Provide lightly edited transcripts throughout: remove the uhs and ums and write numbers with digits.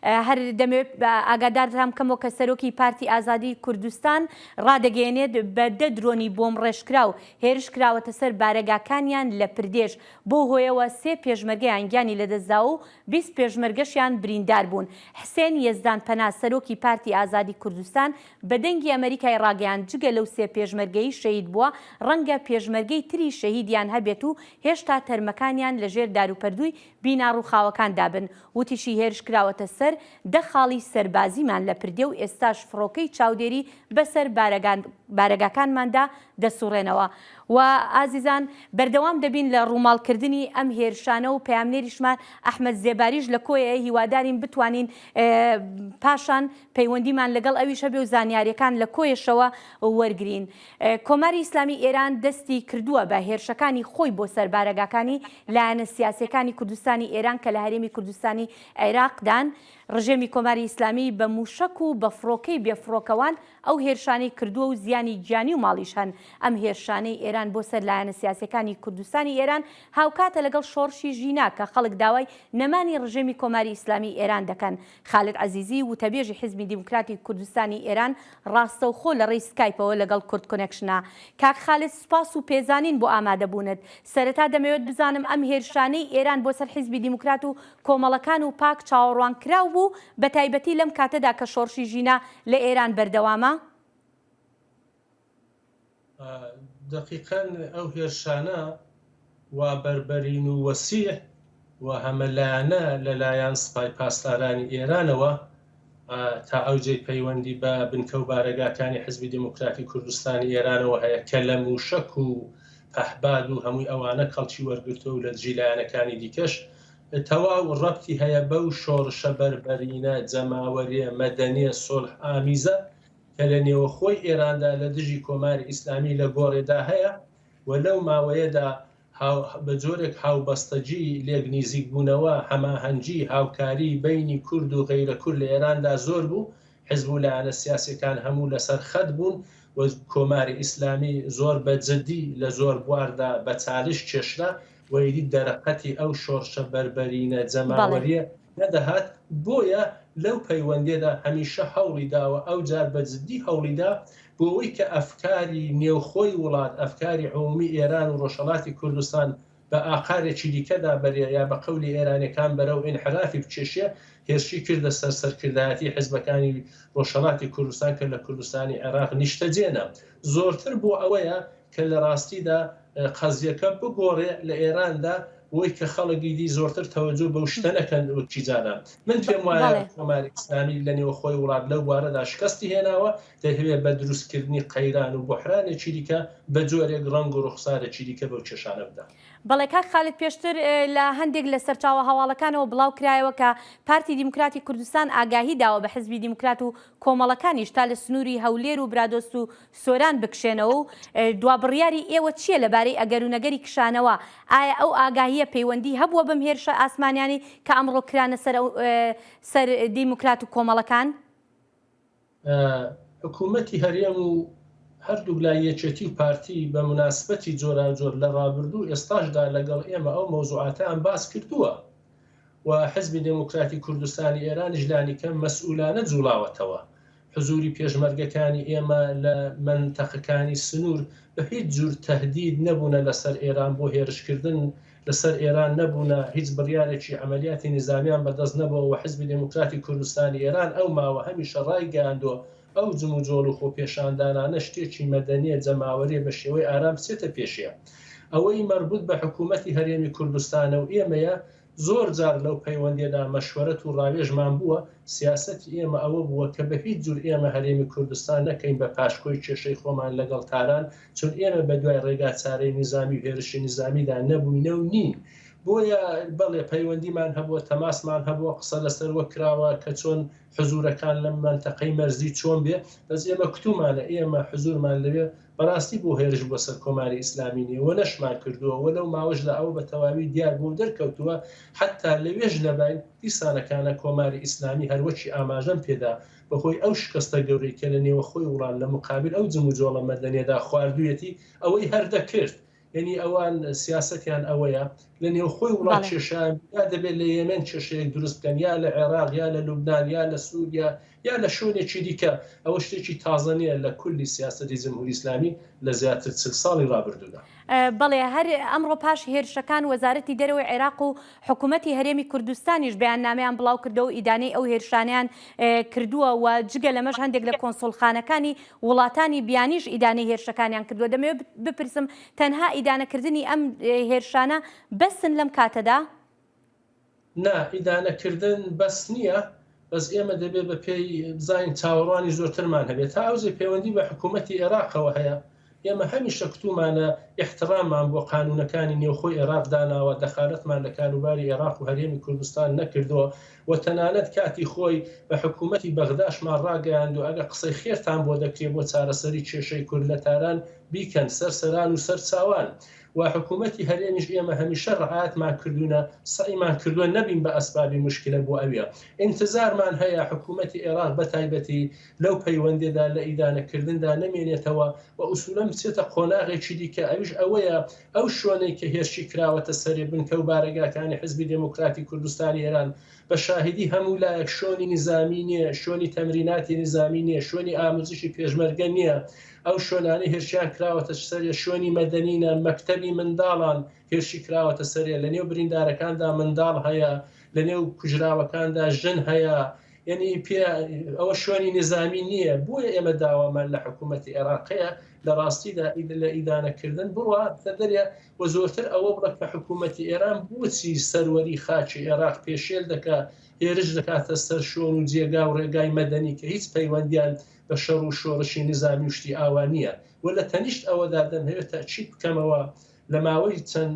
هەر دەمەوێت ئاگادارتان بکەمەوە کە سەرۆکی پارتی ئازادی کوردستان ڕادەگەیەنێت بە دە درۆنی بۆمڕێژکراو هێرش کراوەتە سەر بارەگاکانیان لە پردێش، بەو هۆیەوە سێ پێشمەرگەیان گیانی لەدەستداوە و 20 پێشمەرگەشیان بریندار بوون. حسێن یەزدانپەنا سەرۆکی پارتی ئازادی کوردستان بە دەنگی ئەمەریکای ڕاگەیاند جگە لەو سێ پێشمەرگەی شەهید بووە ڕەنگە پێشمەرگەی تری شەهیدیان هەبێت و هێشتا تەرمەکانیان لەژێر داروپەردووی بینا ڕووخاوەکاندا بن. وتیشی هێرش کراوەتە سەر دە خاڵی سەربازیمان لە پردێ و ئێستاش فڕۆکەی چاودێری بەسەر بارەگاکانماندا دەسوڕێنەوە و ئازیزان بەردەوام دەبین لە ڕووماڵکردنی ئەم هێرشانە و پەیامنێریشمان ئەحمەد زێباریش لە کۆیەیە هیوادارین بتوانین پاشان پەیوەندیمان لەگەڵ ئەویش هەبێ و زانیاریەکان لە کۆیەشەوە وەرگرین. کۆماری ئیسلامی ئێران دەستی کردووە بە هێرشەکانی خۆی بۆ سەر بارەگاکانی لایەنە سیاسیەکانی کوردستانی ئێران کە لە هەرێمی کوردستانی عێراقدان. ڕژێمی کۆماری ئیسلامی بە مووشەک و بە فڕۆکەی بێ فڕۆکەوان ئەو هێرشانەی کردووە و زیانی گیانی و ماڵیش هەن. ئەم هێرشانەی ئێران بۆ سەر لایەنە سیاسیەکانی کوردستانی ئێران هاوکاتە لەگەڵ شۆڕشی ژینا کە خەڵک داوای نەمانی ڕژێمی کۆماری ئیسلامی ئێران دەکەن. خالد عەزیزی، وتەبێژی حیزبی دیموکراتی کوردستانی ئێران ڕاستەوخۆ لە ڕێی سکایپەوە لەگەڵ کوردکۆنێکشنە. کاک خالد سوپاس و پێزانین بۆ ئامادەبوونت. سەرەتا دەمەوێت بزانم ئەم هێرشانەی ئێران بۆ سەر حیزبی دیموکرات و کۆمەڵەکان و پاک چاوەڕوانکراو بوو، بەتایبەتی لەم کاتەدا کە شۆڕشی ژینا لە ئێران بەردەوامە؟ دەقیقەن ئەو هێرشانە وا بەربەرین و وەسیع و هەمەلایەنە لەلایەن سپای پاسدارانی ئێرانەوە تا ئەو جێی پەیوەندی بە بنکە و بارەگاکانی حزبی دێموکراتی کوردستانی ئێرانەوە هەیە کە لە مووشەک و پەهباد و هەمووی ئەوانە کەڵکی وەرگرتووە و لە دژی لایەنەکانی دیکەش تەواو ڕەبتی هەیە بەو شۆڕشە بەربەرینە جەماوەریە مەدەنیە سوڵح ئامیزە کە لە نێوەخۆی ئێراندا لە دژی کۆماری ئیسلامی لە گۆڕێدا هەیە و لەو ماوەیەدا بە جۆرێک هاوبەستەگی، لێک نیزیک بوونەوە، هەماهەنگی، هاوکاری بەینی کورد و غەیرە کورد لە ئێراندا زۆر بوو، حیزب و لایەنە سیاسیەکان هەموو لە سەر خەت بوون و کۆماری ئیسلامی زۆر بە جدی لە زۆر بواردا بە چالش کێشرا و ئیدی دەرەقەتی ئەو شۆڕشە بەربەرینە جەماوەریە نەدەهات، بۆیە لەو پەیوەندیەدا هەمیشە هەوڵی داوە، ئەوجار بە جدی هەوڵی دا بۆوەی کە ئەفکاری نێوخۆی وڵات، ئەفکاری عمومی ئێران و ڕۆژهەڵاتی کوردستان بە ئاقارێکی دیکەدا بەرێ یا بە قەولی ئێرانیەکان بەرەو ئینحرافی بکێشێ، هێرشی کردە سەر سەرکردایەتی حیزبەکانی ڕۆژهەڵاتی کوردستان کە لە کوردستانی عێراق نیشتەجێنە. زۆرتر بۆ ئەوەیە کە لە ڕاستیدا قەزیەکە بگۆڕێ لە ئێراندا بۆی کە خەڵک ئیدی زۆرتر تەوەجۆ بەو شتە نەکەن وەکی جاران. من پێم وایە کۆماری ئیسلامی لە نێوخۆی وڵات لەو بوارەدا شکەستی هێناوە، دەیهەوێ بە دروستکردنی قەیران و بوحرانێکی دیکە بە جۆرێک ڕەنگ و ڕوخسارێکی دیکە بەو کێشانە بدا. بەڵێ کاک خالد پێشتر لە هەندێک لە سەرچاوە هەواڵەکانەوە بڵاو کرایەوە کە پارتی دیموکراتی کوردستان ئاگاهی داوە بە حزبی دیموکرات و کۆمەڵەکانیش تا لە سنووری هەولێر و برادۆست و سۆران بکشێنەوە و دوا بڕیاری ئێوە چییە لەبارەی ئەگەر و نەگەری کشانەوە؟ ئایا ئەو ئاگاهییە پەیوەندی هەبووە بەم هێرشە ئاسمانیانەی کە ئەمڕۆ کرانە سەر ئەو سەر دیموکرات و کۆمەڵەکان؟ حکوومەتی هەرێم و هەردووک لای یەکێتی و پارتی بە موناسبەتی جۆراوجۆر لە ڕابردوو و ئێستاشدا لەگەڵ ئێمە ئەو مەوزوعاتەیان باس کردووە و حزبی دێموکراتی کوردستانی ئێرانیش لانیکەم مەسئولانە جووڵاوەتەوە. حزووری پێشمەرگەکانی ئێمە لە مەنتەقەکانی سنوور بە هیچ جور تەهدید نەبوونە لە سەر ئێران بۆ هێرش کردن لە سەر ئێران نەبوونە، هیچ بڕیارێکی عەمەلیاتی نیزامیان بە دەست نەبووە و حزبی دێموکراتی کوردستانی ئێران ئەو ماوە هەمیشە ڕایگەیاندووە ئەو جموجۆڵ و خۆپێشاندانانە شتێکی مەدەنیە جەماوەریە بە شێوەی ئارام بچێتە پێشێ. ئەوەی مەربوت بە حکوومەتی هەرێمی کوردستانە و ئێمەیە زۆر جار لەو پەیوەندیەدا مەشوەرەت و ڕاوێژمان بووە، سیاسەتی ئێمە ئەوە بووە کە بە هیچ جور ئێمە هەرێمی کوردستان نەکەین بە پاشکۆی کێشەی خۆمان لەگەڵ تاران، چون ئێمە بە دوای ڕێگا چارەی نیزامی و هێرشی نیزامیدا نەبووینە و نین. بۆیە بەڵێ پەیوەندیمان هەبووە، تەماسمان هەبووە، قسە لەسەر وە کراوە کە چۆن حزوورەکان لەم مەنتەقەی مەرزی چۆن بێ، بەس ئێمە کوتوومانە ئێمە حزوورمان لەوێ بەڕاستی بۆ هێرش بۆ سەر کۆماری ئیسلامی نیە و نەشمان کردووە و لەو ماوەشدا ئەوە بە تەواوی دیار بووە و دەرکەوتووە حەتتا لەوێش نەباین دیسانەکانە کۆماری ئیسلامی هەروەکی ئاماژەم پێدا بە هۆی ئەو شکەستە گەورەی کە لە نێوەخۆی وڵات لە موقابل ئەو جموجۆڵە مەدەنیەدا خواردوویەتی ئەوەی هەر دەکرد یەنی ئەوان سیاسەتیان ئەوەیە. لە نێوخۆی وڵات کێشەیان یا دەبێت لە یەمەن کێشەیەک دروست بکەن یا لە عێراق یا لە لوبنان یا لە سووریا یا لە شوێنێکی دیکە. ئەوە شتێکی تازە نییە لە کولی سیاسەتی جمهوری ئیسلامی لە زیاتر 40 ساڵی ڕابردوودا. بەڵێ، هەر ئەمڕۆ پاش هێرشەکان وەزارەتی دەرەوەی عێراق و حکوومەتی هەرێمی کوردستانیش بەیاننامەیان بڵاوکردەوە و ئیدانەی ئەو هێرشانەیان کردووە و جگە لەمەش هەندێک لە کۆنسوڵخانەکانی وڵاتانی بیانیش ئیدانەی هێرشەکانیان کردووە. دەمەوێت بپرسم تەنها ئیدانەکردنی ئەم هێرشانە بەسن لەم کاتەدا؟ نا، ئیدانەکردن بەس نییە، بەس ئێمە دەبێت بە پێی بزانین چاوەڕوانی زۆرترمان هەبێت. تا ئەوجەی پەیوەندی بە حکوومەتی ئێراقەوە هەیە، ئێمە هەمیشە کوتوومانە ئیحتڕاممان بۆ قانوونەکانی نێوخۆی ئێراق داناوە، دەخالەتمان لە کاروباری ئێراق و هەرێمی کوردستان نەکردووە و تەنانەت کاتی خۆی بە حکوومەتی بەغداشمان ڕاگەیاندووە ئەگەر قسەی خێرتان بۆ دەکرێ بۆ چارەسەری کێشەی کورد لە تاران بیکەن سەر سەران و سەر چاوان و حکوومەتی هەرێمیش ئێمە هەمیشە ڕعایەتمان کردوونە سەعیمان کردووە نەبین بە ئەسبابی موشکلە بۆ ئەوێ ئینتزارمان هەیە حکوومەتی ئێراق بە تایبەتی لەو پەیوەندیەدا لە ئیدانەکردندا نەمێنێتەوە و ئوسولەن بچێتە قۆناغێکی دیکە ئەویش ئەوەیە ئەو شوێنەی کە هێرشی کراوەتە سەرێ بنکە و بارەگاکانی حزبی دێموکراتی کوردستانی ئێران بە شاهیدی هەموو لایەک شۆنی نیزامی نییە، شۆنی تەمریناتی نیزامی نییە، شۆنی ئاموزشی پێشمەرگە نییە، ئەو شۆنانەی هێرشیان کراوەتە سەرێ شۆنی مەدەنینە، مەکتەبی منداڵان هێرشی کراوەتە سەرێ، لە نێو بریندارەکاندا منداڵ هەیە، لە نێو کوژراوەکاندا ژن هەیە، یەنی پێ ئەوە شوێنی نیزامی نییە، بۆیە ئێمە داوامان لە حکوومەتی عێراق هەیە لە ڕاستیدا لە ئیدانەکردن بڕواتە دەرێ و زۆرتر ئەوە بڵێ کە حکوومەتی ئێران بۆچی سەروەری خاکی عێراق پێشێل دەکا، هێرش دەکاتە سەر شۆن و جێگا و ڕێگای مەدەنی کە هیچ پەیوەندیان بە شەڕ و شۆڕشی نیزامی و شتی ئاوا نییە و لە تەنیشت ئەوەدا دەمهەوێت تەئکید بکەمەوە لە ماوەی چەند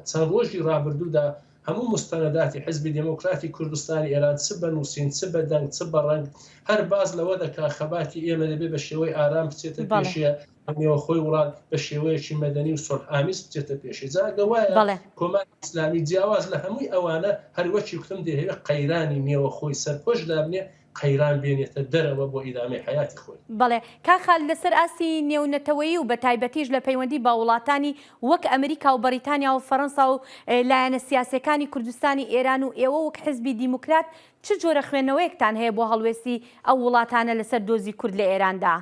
چەند ڕۆژی ڕابردوودا هەموو موستەنەداتی حیزبی دێموکراتی کوردستانی ئێران چ بە نووسین، چ بە دەنگ، چ بە ڕەنگ هەر باس لەوە دەکا خەباتی ئێمە دەبێ بە شێوەی ئارام بچێتە پێشێ، لە نێوەخۆی وڵات بە شێوەیەکی مەدەنی و سوڵحئامیز بچێتە پێشێ. جا ئەگە وایە کۆماری ئیسلامی جیاواز لە هەمووی ئەوانە هەر وەکی کوتم دەیهەوێ قەیرانی نێوەخۆی سەرپۆش دابنێ، قەیران بێنێتە دەرەوە بۆ ئیدامەی حەیاتی خۆی. بەڵێ کاک خالد لەسەر ئاستی نێونەتەوەیی و بەتایبەتیش لە پەیوەندی بە وڵاتانی وەک ئەمریکا و بەڕیتانیا و فەرەنسا و لایەنە سیاسیەکانی کوردستانی ئێران و ئێوە وەک حزبی دیموکرات چ جۆرە خوێندنەوەیەکتان هەیە بۆ هەڵوێستی ئەو وڵاتانە لەسەر دۆزی کورد لە ئێراندا؟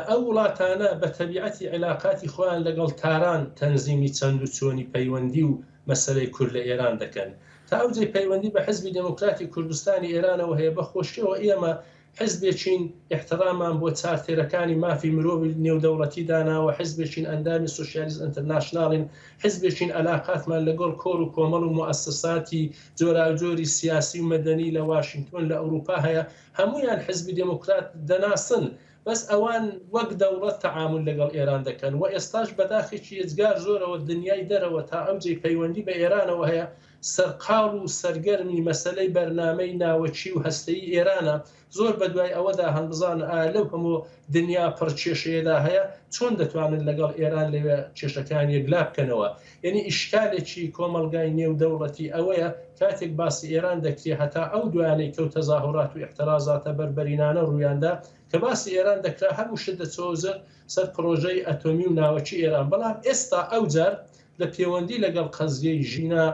ئەو وڵاتانە بە تەبیعەتی عیلاقاتی خۆیان لەگەڵ تاران تەنزیمی چەند و چۆنی پەیوەندی و مەسەلەی کورد لە ئێران دەکەن. تا ئەو جێی پەیوەندی بە حزبی دێموکراتی کوردستانی ئێرانەوە هەیە بە خۆشیەوە ئێمە حزبێکین ئیحتڕاممان بۆ چارتێرەکانی مافی مرۆڤی نێودەوڵەتی داناوە، حزبێکین ئەندامی سۆسیالیست ئەنترناشناڵین، حزبێکین ئەلاقاتمان لەگەڵ کۆڕ و کۆمەڵ و موئەسەساتی جۆراوجۆری سیاسی و مەدەنی لە واشینگتۆن لە ئەوروپا هەیە، هەموویان حزبی دێموکرات دەناسن، بەس ئەوان وەک دەوڵەت تەعامول لەگەڵ ئێران دەکەن و ئێستاش بەداخێکی ئێجگار زۆرەوە دنیای دەرەوە تا ئەو جێی پەیوەندی بە ئێرانەوە هەیە سەرقاڵ و سەرگەرمی مەسەلەی بەرنامەی ناوەکی و هەستەیی ئێرانە، زۆر بەدوای ئەوەدا هەن بزانن ئایا لەو هەموو دنیا پڕ کێشەیەدا هەیە چۆن دەتوانن لەگەڵ ئێران لەوێ کێشەکان یەکلا بکەنەوە. یەنی ئیشکالێکی کۆمەڵگای نێودەوڵەتی ئەوەیە کاتێک باسی ئێران دەکرێ هەتا ئەو دوایانەی کەو تەزاهورات و ئیعترازاتە بەربەرینانە ڕوویاندا کە باسی ئێران دەکرا هەموو شت دەچۆوە سەر پڕۆژەی ئەتۆمی و ناوەکی ئێران بەڵام ئێستا ئەوجار لە پێوەندی لەگەڵ قەزیەی ژینا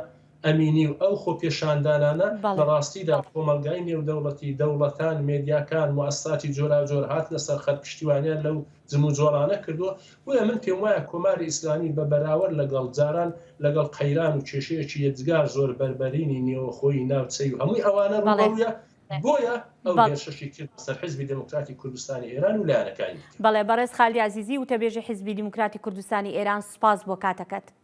ئەمینی و ئەو خۆپێشاندانانە لە ڕاستیدا کۆمەڵگای نێودەوڵەتی، دەوڵەتان، مێدیاکان، موئەسساتی جۆراوجۆر هاتنە سەر خەت پشتیوانیان لەو جموجۆڵانە کردووە، بۆیە من پێموایە کۆماری ئیسلامی بە بەراوەرد لەگەڵ جاران لەگەڵ قەیران و کێشەیەکی یەجگار زۆر بەربەرینی نێوەخۆیی ناوچەیی و هەمووی ئەوانە ڕووبەڕوویە، بۆیە ئەو هێرشەشی کردە سەر حیزبی دێموکراتی کوردستانی ئێران و لایەنەکانی دیکە. بەڵێ بەڕێز خالدی عەزیزی وتەبێژی حیزبی دیموکراتی کوردستانی ئێران سوپاس بۆ کاتەکەت.